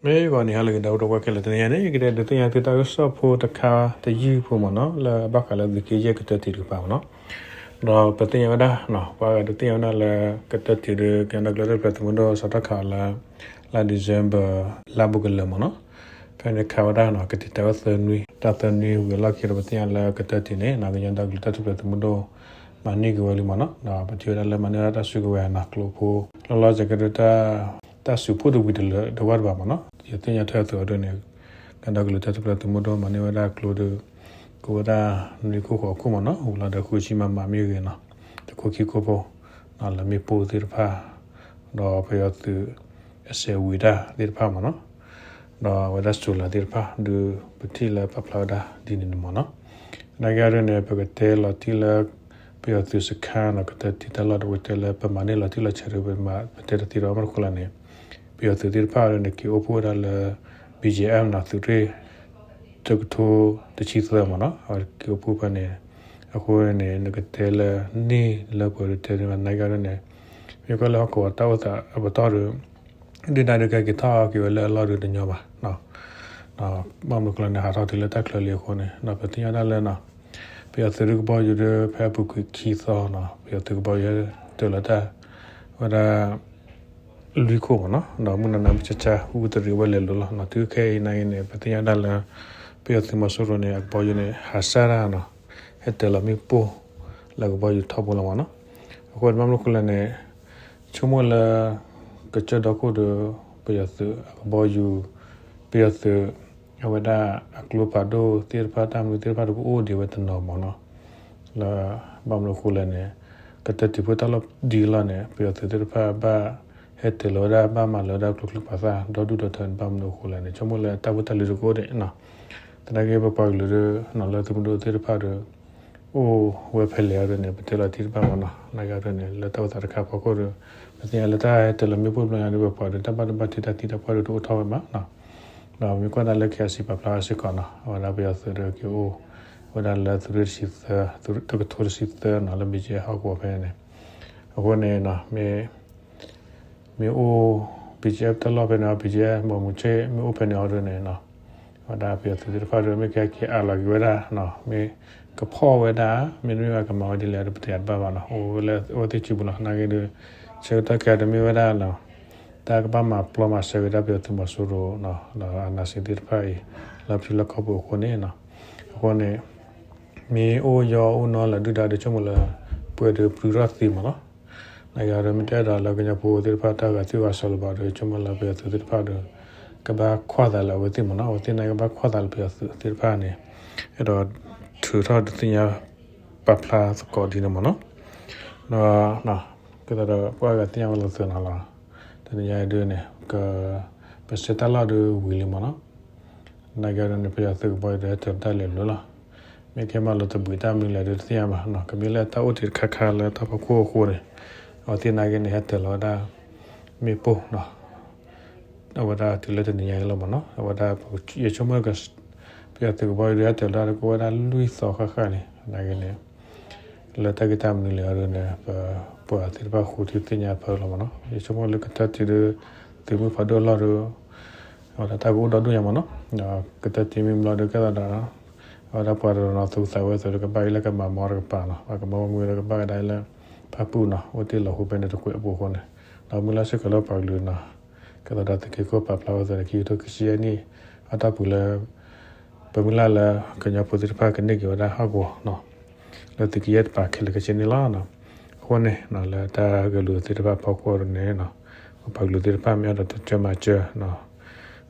မ့ၢ်ဂီၤန့ၣ် ဟါလၢအဂ့ၤ ဒီပုၢ်ဝဲၢ်ခဲလၢာ် တနံၤအံၤန့ၣ် ယကတဲဒုးသ့ၣ်ညါသုတၢ်ကစီၣ်ဖိတခါတယုၢ်ဖိမ့ၢ်နီၤ လၢအဘၣ်ဃးလၢသုးက့ယဲၢ်ကတၢၢ်တံၢ်တကပၤမ့ၢ်နီၤ. ဒီးပသ့ၣ်ညါဝဲဒၣ် ပှၤဂၤဒုးသ့ၣ်ညါဝဲဒၣ်လၢ ကတၢၢ်တံၢ်ဒီး ကညီဒီကလုာ်တၢ်ထူၣ်ဖျဲးသုးမုၢ်ဒိၣ် စးထီၣ်ခးအီၤလၢ လါ December လါဘူးကလၢာ်မ့ၢ်နီၤ. ဖဲန့ၣ်ခးဝဲဒၣ်နီၤ ကတံာ်တာ်ဝဲသၢနွံ တၢ်သၢနွံဝံၤအလီၢ်ခံဒီး ပသ့ၣ်ညါလၢကတၢၢ်တံၢ်န့ၣ် ကညီဒီကလုာ်တၢ်ထူၣ်ဖျဲးသုးမုၢ်ဒိၣ် မၤန့ၢ်က့ၤဝဲလံမ့ၢ်နီၤ. ဒီးပထံၣ်ဝဲဒၣ်လၢမၤန့ၢ်ဝဲဒၣ်တၢ်စုကဝဲၤနီၤ ကျိဖိ လီၤလီၤဆဲးကဲဒုး တၢ်စုးဖှိၣ်တဝံၤတလၢာ်ဒၣ်ဝဲတဘၣ်မ့ၢ်နီၤ. ယသ့ၣ်ညါထွဲအသိးအဒိန့ၣ် ကညီဒီကလုာ်တၢ်ထူၣ်ဖျဲးသုးမုၢ်ဒိၣ် မၤန့ၢ်ဝဲဒၣ်ကျိဒုး ကအိၣ်ဝဲဒၣ်နွံခိၣ်ဃိးခိၣ်မ့ၢ်နီၤ ဝံၤလီၤဒီးဃုဆံ MM မ့ၢ်ဂ့ၤနီၤ တခိၣ်ခံခိၣ်ဖိ လၢမ့ၣ်ပိၢ်သ့ၣ်တဖၣ် ဒီးပယီၤသုး အစဲးဝံၤတၢ်သ့ၣ်တဖၣ်မ့ၢ်နီၤ ဒီးအဝဲဒၣ် solar သ့ၣ်တဖၣ်ဒုး ပထံၣ်လၢပာ်ဖျါဝဲဒၣ်ဒ်န့ၣ်န့ၣ်မ့ၢ်နီၤ. သနာ်က့အဒိန့ၣ် ပကတဲလီၤတံၢ်လၢ ပယီၤသုးစခါနီၤ ကတၢၢ်တံၢ်တၢ်လီၢ်ဒီး ပကတဲလၢပမၤန့ၢ်လီၤတံၢ်လီၤဆဲးဒီး ပတဲတသ့ဒီး ဘၣ်မနုၤအဃိလဲၣ်န့ၣ် ပယီၤသုးသ့ၣ်တဖၣ်အဒိန့ၣ် က့ၤအိၣ်ဖှိၣ်ဝဲဒၣ်လၢ BGF နီၤ သုးရ့ၣ် တကထိတဆံသၢမ့ၢ်နီၤ အဝဲက့ၤအိၣ်ဖှိၣ်ဖဲန့ၣ် အဃိန့ၣ် နကတဲလၢန့ၢ်လၢပှဲၤဒုးတဲန့ၣ် သနာ်က့အဒိန့ၣ် မ့ၢ်ကွၢ်လၢဟီၣ်ကဝီၤတၢ်အိၣ်သးအပတီၢ်ဒီး ဒုၣ်ဒါဒုးကဲက့ၤထီၣ်က့ၤဝဲလၢအလီၢ်ဒီးတညီဘၣ် ဘၣ်မနုၤအဃိလဲၣ်န့ၣ် ဟးထီၣ်တုၤလၢတၢ်ချၢလံအဃိန့ၣ် ဒီးပသ့ၣ်ညါဒၣ်လၢနီၤ ပယီၤသုးဒုးကဘီယူၤဒီး ဖဲအပူၤကွံာ်ခံသီနီၤ ပယီၤသုးကဘီယူၤတၢၤလီၤတၢ်ဝဲဒၣ် လွံၢ်ခိၣ်မ့ၢ်နီၤ ဒီးမုၢ်နၤနၤမုၢ်ဆါဆါ ဃုတရံးဝဲလဲၤလိာ်လီၤနီၤ. တုၤခဲအံၤနာ်က့န့ၣ် ပသ့ၣ်ညါဒၣ်လၢ ပယီၤသုးမီၤစိရိၤန့ၣ် အကဘီယူၤန့ၣ် ဟးစၢ်ဒၣ်နီၤ ဟဲတၢၤလီၤမ့ၣ်ပိၢ်လၢအကဘီယူၤထီဘိလီၤမ့ၢ်နီၤ. အဃိန့ၣ်ဘၣ်မနုၤအဃိလဲၣ်န့ၣ် ဆိကမိၣ်လၢ ကစၢၢ်ဒီခိၣ်ဒီး ပယီၤသုးအကဘီယူၤ ပယီၤသုး အဝဲဒၣ်အကျိဖးဒိၣ်သ့ၣ်တဖၣ် တၢ်မနုၤသ့ၣ်တဖၣ်ဒီး ကအိၣ်ဒံးဝဲတနီၤမ့ၢ်နီၤ. လၢဘၣ်မနုၤအဃိလဲၣ်န့ၣ် ကတၢၢ်တံၢ်ဖိတၢ်လီၢ်ဒ်အလီၢ်န့ၣ် ပယီၤသုးသ့ၣ်တဖၣ်ဘၣ်ဟဲတၢၤလီၤဝဲဒၣ် ဘၣ်မၤလၢၤဝဲဒၣ်ကျိချံမျိာ်သၣ် ဒီဒူၣ်ဒီထၢန့ၣ် ဘၣ်မနုၤအဃိလဲၣ်န့ၣ် ဆိကမိၣ်လၢတၢ်ဖိတၢ်လံၤတကအိၣ်ဒံးနီၤ. သနာ်က့ပပှၤကလုာ်ဒီး လၢသုးမုၢ်ဒိၣ်သ့ၣ်တဖၣ်ဒီး အိၣ်ဝဲဖဲလဲၣ်အဒိန့ၣ် ပတဲလီၤတံၢ်တဘၣ်မ့ၢ်နီၤ. သနာ်က့အဒိန့ၣ် လၢတၢ်အိၣ်သးတခါအဖီခိၣ်ဒီး ပသ့ၣ်ညါလၢတၢ်ဟဲတၢၤလီၤမ့ၣ်ပိၢ်ဘျီညါဒီး ပပှၤဒီး တၢ်ဘၣ်ဒိဘၣ်ထံးတၢ်သံတၢ်ပှၢ်ဒီး တအိၣ်ထီၣ်ဝဲဘၣ်နီၤ. ဒီးမ့ၢ်ကွၢ်ဒၣ်လၢ KIC ပာ်ဖျါစ့ၢ်ကီးနီၤ အဝဲဒၣ်ပယီၤသုးဒီးက့ၤအိၣ်ဝဲဒၣ်လၢသုးရ့ၣ်တဆံသၢ တကထိတဆံသၢနီၤ လၢ BGF ဟီၣ်ကဝီၤဖဲန့ၣ်န့ၣ် အဃိန့ၣ် မ့ၢ်အိၣ် BGF တၢ်လီၢ်ဖဲန့ၣ် BGF ဘီမူဆ့ၣ် မ့ၢ်အိၣ်ဖဲန့ၣ်အီၤဒ်န့ၣ်နီၤ အဝဲဒၣ်ပယီၤသုးသ့ၣ်တဖၣ်ဒီး မ့ၢ်ကဟဲက့ၤအးလီၤက့ၤဝဲဒၣ်နီၤ မ့ၢ်ကဖီၣ်ဝဲဒၣ် မ့တမ့ၢ်ဘၣ်ကမၤဝဲဒ်လဲၣ်ဒီး ပတဲတဘၣ်ဘၣ်နီၤ အိၣ်ဝဲလၢအဝဲသ့ၣ်စုပူၤလီၤ. သနာ်က့ဒီး ဆၢကတီၢ်ခဲအံၤတမ့ၢ်ဝဲဒၣ်နီၤ တၢ်ကဘၣ်မၤပျီမၤစၢၤက့ၤဒၣ်ပယီၤသုးမီၤစိရိၤနီၤ ဒီးအနးစ့သ့ၣ်တဖၣ်အံၤ လၢထံလၢကီၢ်ပူၤအဃိန့ၣ်နီၤ အဃိန့ၣ် မ့ၢ်အိၣ်ယီအိၣ်နီၤလၢဒုၣ်ဒါဒီး ဆိကမိၣ်လၢ ပှဲၤဒီးပြုၢ်ထီၣ်သ့မ့ၢ်နီၤ. သနာ်က့ဒီး မ့ၢ်တအဲၣ်ဒိးလၢကညီဖိသ့ၣ်တဖၣ် တၢ်ဂာ်သွံၣ်ဂာ်စီၤလၢၤဘၣ်ဒီး ဆိကမိၣ်လၢပယီၤသုးသ့ၣ်တဖၣ်ဒီး ကဘၣ်ကွၢ်သးလၢအဝဲသ့ၣ်မ့ၢ်နီၤ အဝဲသ့ၣ်နာ်က့ဘၣ်ကွၢ်သးလၢပယီၤသုးသ့ၣ်တဖၣ်န့ၣ် အဲၣ်ဒိးထုးထီၣ်ဒုးသ့ၣ်ညါပာ်ဖျါသကိးဒ်န့ၣ်မ့ၢ်နီၤ. ဒီး ကဲသးဒီးပှၤဂၤသ့ၣ်ညါဝဲလီၤသုးနီၤလီၤ. တနံၤညါအံၤဒ်န့ၣ် က ပစဲးတၢ်လီၢ်ဒီးဝံၤလံမ့ၢ်နီၤ. သနာ်က့ဒီးန့ၣ် ပယီၤသုးကဘီယူၤဒီးဟဲတၢၤတၢ်လဲၤလိၤလီၤ. မ့ၢ်ကဲမၤလိာ်သဘှံးတၢ်မနုၤလဲၣ်ဒီးတသ့ၣ်ညါဘၣ်နီၤ ကမ့ၢ်လၢတၢ်အိၣ်တ့ၢ်တခါခါလၢတၢ်ဖီခိၣ်အဃိန့ၣ် အဝဲသ့ၣ်နာ်က့န့ၣ် ဟဲတၢၤလီၤဝဲဒၣ် မ့ၣ်ပိၢ်နီၤ အဝဲဒၣ်တုၤလၢတနံၤညါအံၤလီၤမ့ၢ်နီၤ. အဝဲဒၣ် ယဆိကမိၣ် ပယီၤသုးကဘီယူၤဒီးဟဲတၢၤလီၤဒီးကအိၣ်ဝဲဒၣ်လွံၢ်သီဃၣ်ဃၣ်န့ၣ် သနာ်က့န့ၣ် လၢတၢ်ဂ့ၢ်တၢ်မနုၤလဲၣ်အဒိန့ၣ် ပပှၤသ့ၣ်တဖၣ်ဃုထံၣ်သ့ၣ်ညါဖဲလီၤမ့ၢ်နီၤ. ယဆိကမိၣ်လၢကတၢၢ်တံၢ်ဒီး သုးမုၢ်ဖးဒိၣ်အလီၢ်ဒီး အဝဲဒၣ်တၢ်ကအိၣ်ဒီဒူၣ်ညါမ့ၢ်နီၤ. ဒီးကတၢၢ်တံၢ်မ့ၢ်ဘျီဒီးကဲသးဒီး အဝဲဒၣ်ပှၤတနီၤနီၤသူၣ်သးဝဲအသိးဒီး ကဘၣ်အံၤလၢကမၤမီတကပၤနီၤ, ပှၤကမီမ့ၢ်ဒီးကဘၣ်ကဒါလၢ ဖၣ်ပူၣ်နီၤ, အိၣ်တ့ၢ်လီၤဟူဖဲန့ၣ်တကွဲးအပူၤအဃိန့ၣ်, ဒီးမုၢ်လၢ်စ့ၢ်ကီးလၢပှၤကလုာ်နီၤ, ကဲသးဒီးသုးက့ခိၣ်ပာ်ဖျါဝဲအသိးန့ၣ် ခံကထိခံဆံယဲၢ်နံၣ် အတီၢ်ပူၤလၢ ပမုၢ်လၢ်လၢကညီဖိသ့ၣ်တဖၣ်ကန့ၢ်က့ၤဝဲဒၣ်ဟီၣ်ကဝီၤနီၤ, လၢသုးက့ယဲၢ်တကပၤခဲလၢာ်ခဲဆ့န့ၣ်လီၤ. အဃိန့ၣ် လၢတၢ်ဂဲၤလိာ်သ့ၣ်တဖၣ်အဖီခိၣ်န့ၣ်နီၤ, ပပှၤကလုာ်သ့ၣ်တဖၣ်မ့ၢ်အဲၣ်ဒိးတၢ်စၢမၤစၢၤနီၤ,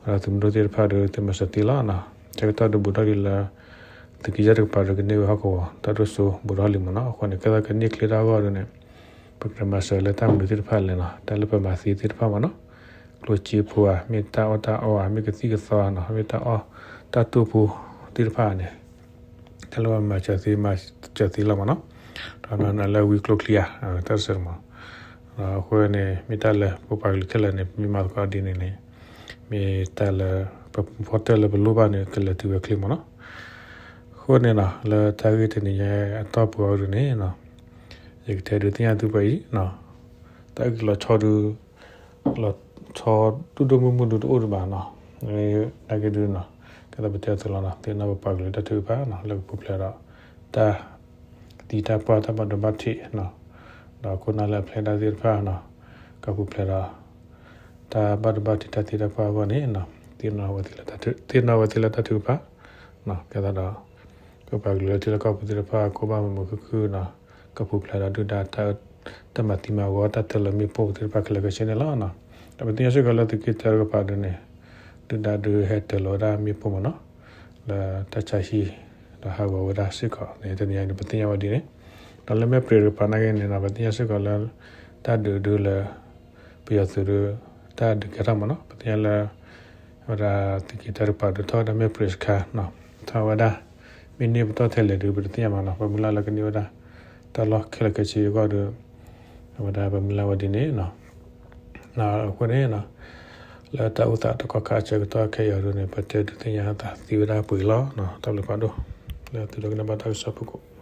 အဝဲဒၣ်သုးမုၢ်ဒိၣ်သ့ၣ်တဖၣ်ဒီးသုမၤစၢၤသ့လီၤနီၤ. ဆၢကတီၢ်ဒုးဘူးထီၣ်လံလၢ သုးက့ယဲၢ်တကပၤဒီးကန့ၢ်ဝဲဟီၣ်ကဝီၤ တၢ်ဒိၣ်စိဘူးထီၣ်လံမ့ၢ်နီၤ. အဃိန့ၣ် ကဲသးကန့ၢ်ချ့ထီၣ်အဂီၢ်ဒ်န့ၣ် ပကမၤစၢၤလၢတၢ်မနုၤသ့ၣ်တဖၣ်လဲၣ်နီၤ, တၢ်လၢပမၤသ့သ့ၣ်တဖၣ်မ့ၢ်နီၤ, ကျိၣ်စ့ဖိဧါ, မ့ၢ်တၢ်အီၣ်တၢ်အီဧါ, မ့ၢ်ကသံၣ်ကသီဧါနီၤ, မ့ၢ်တၢ်အီၣ်တၢ်တိၢ်ဖိသ့ၣ်တဖၣ်န့ၣ် တၢ်လၢပမၤစၢၤသ့ မၤစၢၤသ့လီၤမ့ၢ်နီၤ. ဒီးနီၤလၢဝံကျိချံဧါ, တၢ်တစဲးမ့ၢ် အဃိန့ၣ် မ့ၢ်တၢ်လၢပပှၤကလုာ်ခဲလၢာ်န့ၣ် ပမ့ၢ်မၤသကိးဒ်န့ၣ်န့ၣ် မ့ၢ်တၢ်လၢ ပဖီတၢၢ်လၢပလိၣ်ဘၣ်န့ၣ် ကလဲၤတုၤဝဲချ့မ့ၢ်နီၤ. အဃိန့ၣ်နီၤ လၢတၢ်ဂ့ၢ်တနံၤညါအတီၢ်ပူၤအံၤဒ်န့ၣ်နီၤ, ယကတဲဒုးသ့ၣ်ညါသုပှဲၤအံၤနီၤ, တၢ်အုၣ်က့ၤလီၤဆီဒုး လီၤဆီဒိၣ်ဒိၣ်မုၢ်မုၢ်ဒုးတအိၣ်ဒံးဘၣ်နီၤ. နာ်က့ဒုးနီၤ, ကဲသိးပတဲအသိးလီၤနီၤ, သ့ၣ်နီၣ်ပပှၤကလုာ်လၢတၢ်ထုကဖၣ်နီၤ လၢကပူၤဖျဲးဒီး တၢ်သံတၢ်ပှၢ်တၢ်ဘၣ်ဒိဘၣ်ထံးနီၤ, ဒီးခိၣ်နၢ်လၢအဖျဲၣ်တၢ်သ့ၣ်တဖၣ်နီၤ, ကပူၤဖျဲးဒီး တၢ်ဘၣ်ဒိဘၣ်ထံးတၢ်သံတၢ်ပှၢ်အဂီၢ်န့ၣ်နီၤ, သ့ၣ်နီၣ်ဝဲသ့ၣ်လၢတၢ်ထု, သ့ၣ်နီၣ်ဝဲသ့ၣ်လၢတၢ်ထုကဖၣ်နီၤ, ကဲသိးဒီး ပပှၤကလုာ်လၢထံလၢကီၢ်ပူၤသ့ၣ်တဖၣ် ကအိၣ်ဘၣ်မုာ်မုာ်ခုၣ်ခုၣ်နီၤ, ကပူၤဖျဲးဒီးဒုၣ်ဒါ တၢ်မၤသံမၤဂီၤတၢ်တၢ်လၢမ့ၣ်ပိၢ်သ့ၣ်တဖၣ်ခဲလၢာ်ခဲဆ့န့ၣ်လီၤ. ဒီးပသ့ၣ်ညါစ့ၢ်ကီးလၢသုးက့တၢတကပၤဒုးန့ၣ်, ဒုၣ်ဒါဒုးဟဲတၢၤလီၤဝဲဒၣ်မ့ၣ်ပိၢ်မ့ၢ်နီၤ, လၢတၢ်ဆါဟံၣ် ဒီးဟးဂီၤဝဲဒၣ်စ့ၢ်ကီးန့ၣ် တနံၤအံၤန့ၣ် ပသ့ၣ်ညါဝဲဒ်န့ၣ်, ဒီးလၢမဲၢ်ပြ့းတကပၤနာ်က့န့ၣ်နီၤ ပသ့ၣ်ညါစ့ၢ်ကီးလၢ တၢ်ဒုးဒုးလၢ ပယီၤသုးဒုး တၢ်ဒုးကဲထီၣ်မ့ၢ်နီၤ, ပသ့ၣ်ညါလၢ အဝဲဒၣ်သုးက့တၢတကပၤဒုးထီၣ်ဝဲဒၣ်မဲၢ်ပြ့းစခါနီၤ, ထီၣ်ဝဲဒၣ် မ့ၢ်န့ၢ်ပတီၢ်ထဲလဲၣ်ဒုး ပတသ့ၣ်ညါမ့ၢ်နီၤ, ပမုၢ်လၢ်လၢကန့ၢ်ဝဲဒၣ် တၢ်လီၢ်ခဲလၢာ်ခဲဆ့အဂီၢ်ဒီး အဝဲဒၣ်ပမုၢ်လၢ်ဝဲဒ်န့ၣ်နီၤ, အဃိန့ၣ် လၢတၢ်အိၣ်သးတကီၢ်ခါအဆၢကတီၢ်ခဲအံၤဒုးန့ၣ် ပတဲဒုးသ့ၣ်ညါသးသ့ဝဲဒၣ်ပှဲၤလီၤ, တၢ်ဘျုးဖးဒိၣ် လၢသုဒိကနၣ်ဘၣ်တၢ်ကစီၣ်ဖုၣ်ကိာ်